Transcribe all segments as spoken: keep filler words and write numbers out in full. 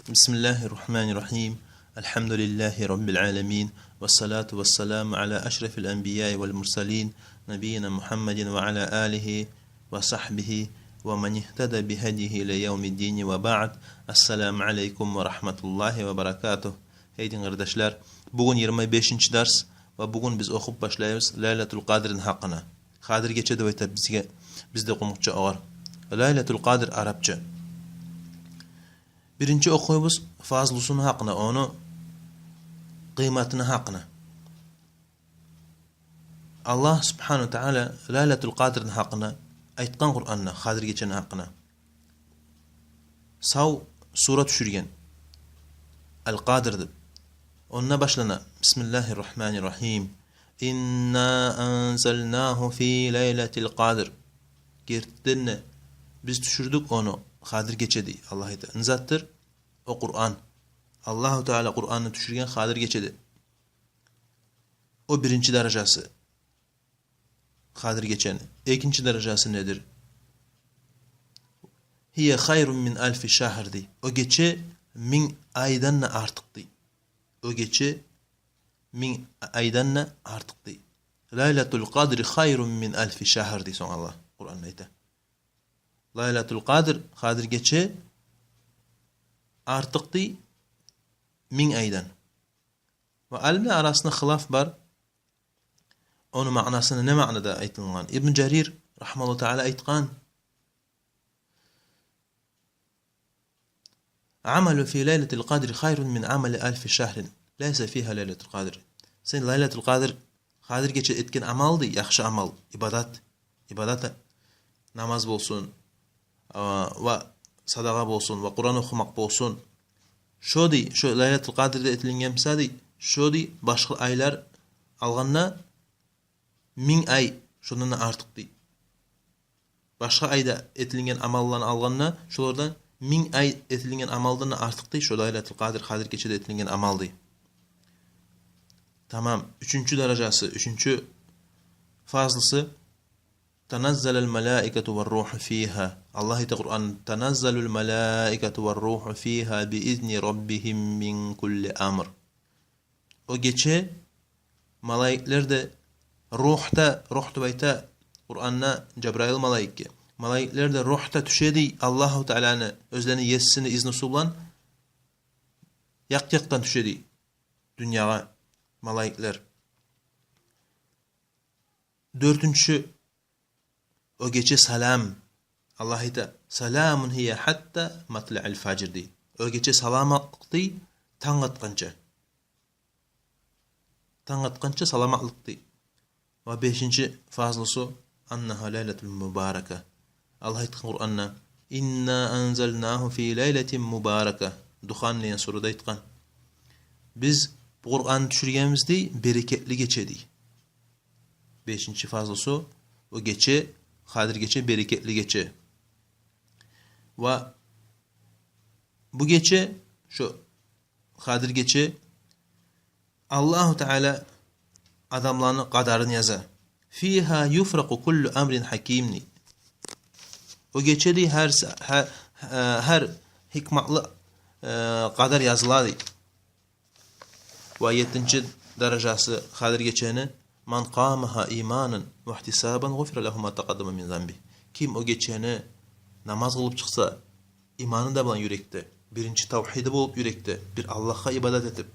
بسم الله الرحمن الرحيم. الحمد لله رب العالمين. والصلاة والسلام على أشرف الأنبياء والمرسلين، نبينا محمد وعلى آله وصحبه ومن اهتدى بهديه إلى يوم الدين، وبعد. السلام عليكم ورحمة الله وبركاته. Гьей дин къардашлар, бугюн йигирма бешинчи дарс ва бугюн биз охуп башлайбыз Лайлатул Къадрны гьакъына. Къадир гече деп айта бизге, бизде къумукъча огъар. Лайлатул Къадр арапча. Биринчи охуйбуз фазлусуну гьакъына, ону къыйматыны гьакъына. Аллагь субгьанагьу ва тааля Лайлатул Къадрны гьакъына айтгъан Къуранда, Къадир гечени гьакъына. Сав сура тюшюрген. Ал-Къадр деп. Онда башлана: بسم الله الرحمن الرحيم. إنا أنزلناه في ليلة القدر. Гертиден де биз тюшюрдюк ону Къадир гече, дей Аллагь айта. Не затдыр? О Къуран. Аллагьу Тааля Къуранны тюшюрген Къадир гечеде. О биринчи даражасы Къадир гечени. Экинчи даражасы недир? هي خير من ألف شهر, дей. О гече минг айдан да артыкъ, дей. О гече минг айдан да артыкъ, дей. ليلة القدر خير من ألف شهر, дей сонг Аллагь Къуранда айта. Лайлатул Къадр, Къадир гече артыкъ, дей, минг айдан. Ва алимлер арасында хилаф бар. Ону маънасына не маънада айтылгъан? Ибн Жарир, рагьимагьуллагьу тааля, айтгъан: عمل في ليلة القدر خير من عمل ألف شهر ليس فيها ليلة القدر. Сен Лайлатул Къадр, Къадир гече этген амал, дей, яхшы амал, ибадат, ибадат, намаз болсун, а, ва садагъа болсун, ва Къуран охумакъ болсун. Шо, дей, шо Лайлатул Къадрда этилинген буса, дей, шо, дей, башгъа айлар алгъанда минг ай шондан да артыкъ, дей. Башгъа айда этилинген амалланы алгъанда, шолардан минг ай этилинген амалдан да артыкъ, дей, шо Лайлатул Къадр, Къадир гечеде этилинген амал, дей. Тамам. Уьчюнчю даражасы, уьчюнчю фазлысы: تنزل الملائكة والروح فيها. Аллагь айта Къуранда: تنزل الملائكة والروح فيها بإذن ربهم من كل أمر. О гече малайиклер де, ругь да, ругь деп айта Къуранда Жабрайыл малайикге. Малайиклер де, ругь да тюше, дей, Аллагьу Тааляны, оьзлени есини изнусу булан якъ-якъдан тюше, дей, дюньягъа малайиклер. Дёртюнчю, о гече салам. Аллагь айта: سلام هي حتى مطلع الفجر, дей. О гече саламатлыкъ, дей, танг атгъанча. Танг атгъанча саламатлыкъ, дей. Ва бешинчи фазлусу: أنها ليلة مباركة. Аллагь айтгъан Къуранда: إنا أنزلناه في ليلة مباركة. Духан деген сурада айтгъан. Биз бу Къуранны тюшюргенбиз, дей, берекетли гече, дей. Бешинчи фазлусу: о гече, Къадир гече, берекетли гече. Ва бу гече, шо Къадир гече, Аллагьу Тааля адамланы къадарын яза. فيها يفرق كل أمر حكيم, дей. О гече, дей, гьар са-, гьа-, гьа-, гьар гьикматлы, э, къадар языла, дей. Ва еттинчи даражасы Къадир гечени: من قامها إيمانا واحتسابا غفر له ما تقدم من ذنبه. Ким о гечени намаз къылып чыкъса, иманы да булан юрекде, биринчи тавгьиди болуп юрекде, бир Аллагьгъа ибадат этип,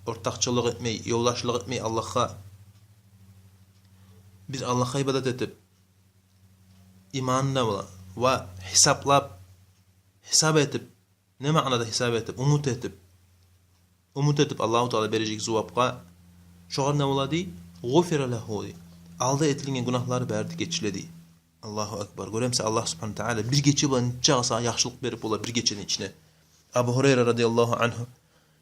ортакъчылыкъ этмей, ёлдашлыкъ этмей Аллагьгъа, бир Аллагьгъа ибадат этип, иманы да булан, ва гьисаплап, гьисап этип, не маънада гьисап этип? Умут этип. Умут этип Аллагьу Тааля бережек зувапгъа. Шогъар не бола, дей? غفر له, дей. Алда этилинген гюнагьлары бары да гечиле, дей. Аллагьу акбар. Гёремисиз, Аллагь субгьанагьу ва тааля бир гече булан нечакъы сагъа яхшылыкъ берип бола, бир гечени ичине. Абу Гьурайра радияллагьу ангьу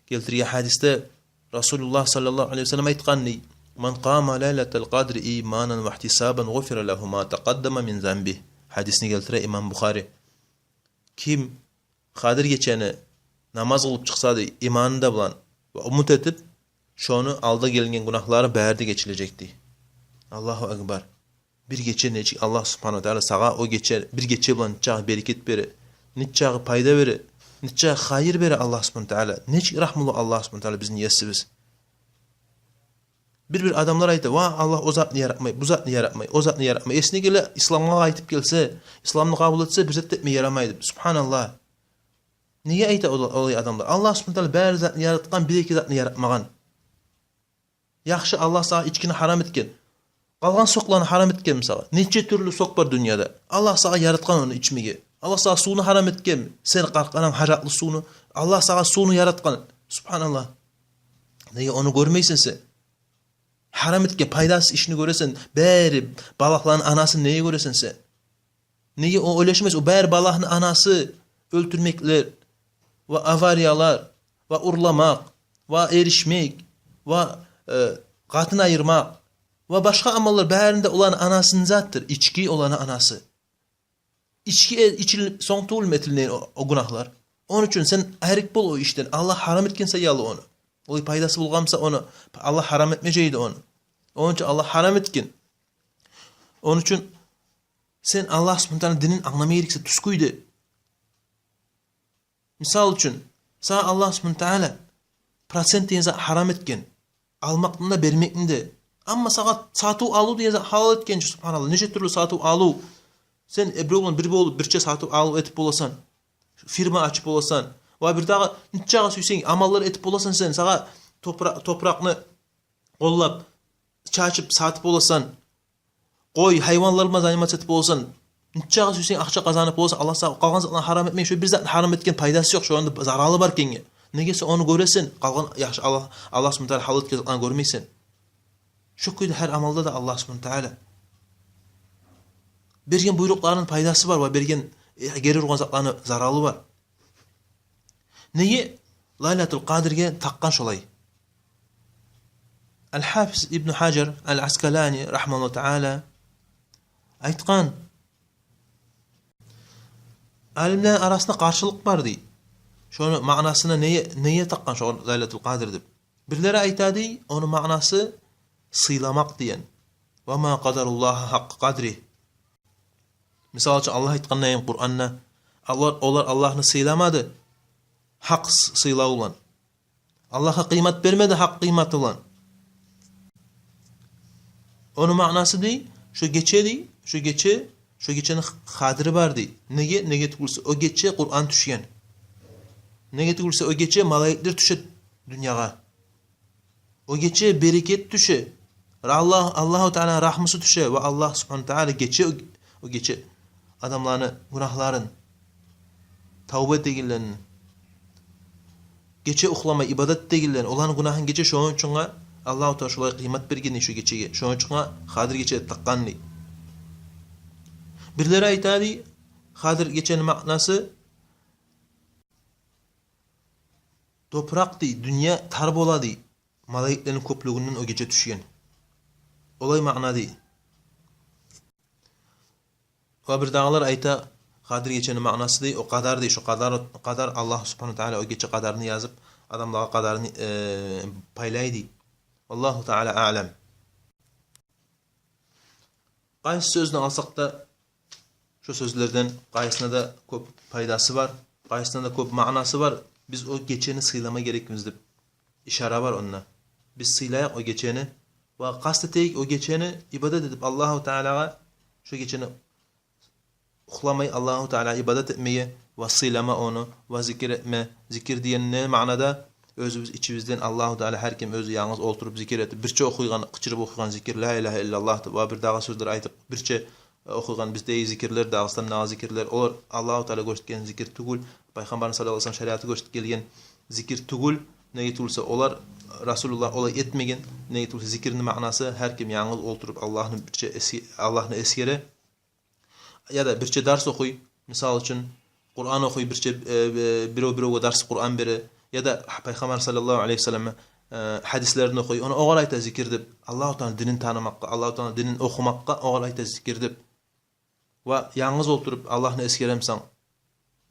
гелтирген гьадисде Расулуллагь саллаллагьу алайгьи ва саллам айтгъан, дей: من قام ليلة القدر إيمانا واحتسابا غفر له ما تقدم من ذنبه. Гьадисни гелтире имам Бухари. Ким Къадир гечени намаз къылып чыкъса, дей, иманы да булан ва умут этип, шону алда гелген гюнагьлары бары да гечилежек, дей. Аллагьу акбар. Бир гече нечик Аллагь субгьанагьу ва тааля сагъа о гече, бир гече булан нечакъы берекет бере, нечакъы пайда бере. Нече хайыр бере Аллагь субгьанагьу ва таала, нечик рагьмулу Аллагь субгьанагьу ва таала бизин есибиз. Бир-бир адамлар айта: «Ва, Аллагь о затны яратмай, бу затны яратмай, о затны яратмай». Эсине геле, исламгъа къайтып гелсе, исламны къабул этсе, бир зат этме ярамай деп. Субгьаналлагь. Неге айта ол-, олай адамлар? Аллагь субгьанагьу ва таала бары затны яратгъан, бир-эки затны яратмагъан. Яхшы, Аллагь сагъа ичкини гьарам этген. Къалгъан сокланы гьарам этгенми сагъа? Нече тюрлю сок бар дюньяда. Аллагь сагъа яратгъан ону ичмеге. Аллагь сагъа сувну гьарам этгенми? Сени къаркъарангъа гьажатлы сувну. Аллагь сагъа сувну яратгъан. Субгьаналлагь. Неге ону гёрмейсен сен? Гьарам этген пайдасыз ишни гёресен. Бары балагьланы анасын неге гёресен сен? Неге о ойлашмайсан, о бары балагьны анасы: оьлтюрмеклер, ва авариялар, ва урламакъ, ва эришмек, ва, э, къатын айырмакъ, ва башгъа амаллар, бары да оланы анасыны затдыр. Ички оланы анасы. Ички э-, ичил-, сонг тюгюлмю этилинеген о, о гюнагьлар? Ону учун сен арек бол о ишден. Аллагь гьарам этген саялы ону. Олай пайдасы болгъан буса ону, Аллагь гьарам этмежек эди ону. Ону учун Аллагь гьарам этген. Ону учун сен Аллагь субгьанагьу ва тааланы динин англама герексен тюз кюйде. Мисал учун, сагъа Аллагь субгьанагьу ва таала процент деген затны гьарам этген, алмакъны да, бермекни де. Амма сагъа сатыв-алыв деген затны гьалал этген чи, субгьаналлагь. Нече тюрлю сатыв-алыв. Сен, э, бирев булан бир болуп, бирче сатыв-алыв этип боласан, фирма ачып боласан, ва бир дагъы нечакъы сюйсенг амаллар этип боласан сен. Сагъа топра-, топуракъны къоллап, чачып сатып боласан. Къой, гьайванлар булан заниматься этип боласан. Нечакъы сюйсенг акъча къазанып боласан. Аллагь сагъа къалгъан затланы гьарам этмей, шо бир затны гьарам этген пайдасы ёкъ, шонда заралы бар кенге. Неге сен ону гёресен, къалгъан яхшы Аллагь, Аллагь субгьанагьу ва таала гьалал этген затланы гёрмейсен. Шо кюйде гьар амалда да Аллагь субгьанагьу ва таала берген буйрукъларыны пайдасы бар ва берген, э, гери ургъан затланы заралы бар. Неге Лайлатул Къадрге такъгъан шолай? Ал-Гьафиз Ибну Гьажар Ал-Аскъалани, рагьимагьуллагьу таала, айтгъан, алимлени арасында къаршылыкъ бар, дей. Шону маънасына неге, неге такъгъан шо Лайлатул Къадр деп? Бирлери айта, дей, ону маънасы сыйламакъ деген. Ва ма къадаруллагьа гьакъкъа къадригь. Мисал учун, Аллагь айтгъандай Къуранда: олар, олар Аллагьны сыйламады гьакъ с-, сыйлав булан. Аллагьгъа къыймат бермеди гьакъ къыйматы булан. Ону маънасы, дей, шо гече, дей, шо гече, шо гечени х-, къадри бар, дей. Неге, неге тюгюлсе, о гече Къуран тюшген. Неге тюгюлсе, о гече малайиклер тюше дюньягъа. О гече берекет тюше. Аллагь, Аллагьу Тааланы рагьмусу тюше ва Аллагь субгьанагьу ва таала гече, о гече адамланы гюнагьларын, тавба этегенлерин, гече ухламай ибадат этегенлерин, оланы гюнагьын гече. Шону учунгъа Аллагьу Таала шолай къыймат берген шо гечеге. Шону учунгъа Къадир гече деп такъгъан, дей. Бирлери айта, дей, Къадир гечени маънасы: топуракъ, дей, дюнья тар бола, дей, малайиклени кёплюгюнден о гече тюшген. Олай маъна, дей. Ва бирдагъылар айта, Къадир гечени маънасы, дей, о къадар, дей, шо къадар, къадар, Аллагь субгьанагьу ва таала о гече къадарны язып, адамлагъа къадарны, э, пайлай, дей. Валлагьу таала аълам. Къайсы сёзню алсакъ да, шо сёзлерден къайсына да кёп пайдасы бар, къайсына да кёп маънасы бар. Биз о гечени сыйлама герекбиз деп ишара бар онда. Биз сыйлайыкъ о гечени ва къаст этейик о гечени ибадат этип Аллагьу Таалагъа, шо гечени ухламай Аллагьу Таалагъа ибадат этмеге ва сыйлама ону ва зикир этме. Зикир деген не маънада? Оьзюбюз ичибизден Аллагьу Таала, гьар ким оьзю янгыз олтуруп зикир этип, бирче охуйгъан, къычырып охуйгъан зикир, ла илагьа иллаллагь деп ва бир дагъы сёзлер айтып, бирче охуйгъан биздеги зикирлер, Дагъыстандагъы зикирлер, олар Аллагьу Таала гёрсетген зикир тюгюл, Пайхаммарны саллаллагьу алайгьи ва саллам шариаты гёрсетип гелген зикир тюгюл. Неге тюгюлсе, олар, Расулуллагь олай этмеген. Неге тюгюлсе, зикирни маънасы гьар ким янгыз олтуруп Аллагьны бирче эсге-, Аллагьны эсгере, яда бирче дарс охуй, мисал учун, Къуран охуй, бирче, э, э, бирев биревге дарс Къуран бере, яда Пайхаммар саллаллагьу алайгьи ва саллам, э, гьадислерин охуй, ону огъар айта зикир деп. Аллагьу Тааланы динин танымакъгъа, Аллагьу Тааланы динин охумакъгъа огъар айта зикир деп. Ва янгыз олтуруп Аллагьны эсгеремисен,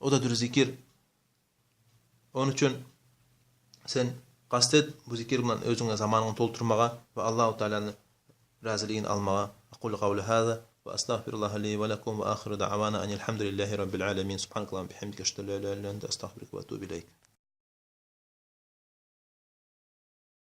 о да дюр зикир. Ону учун сен къаст эт бу зикир булан оьзюнгню заманынгны толтурмагъа ва Аллагьу Тааланы разилигин алмагъа. أقول قولي هذا وأستغفر الله لي ولكم، وآخر دعوانا أن الحمد لله رب العالمين. سبحانك اللهم وبحمدك، أشهد أن لا إله إلا أنت، أستغفرك وأتوب إليك.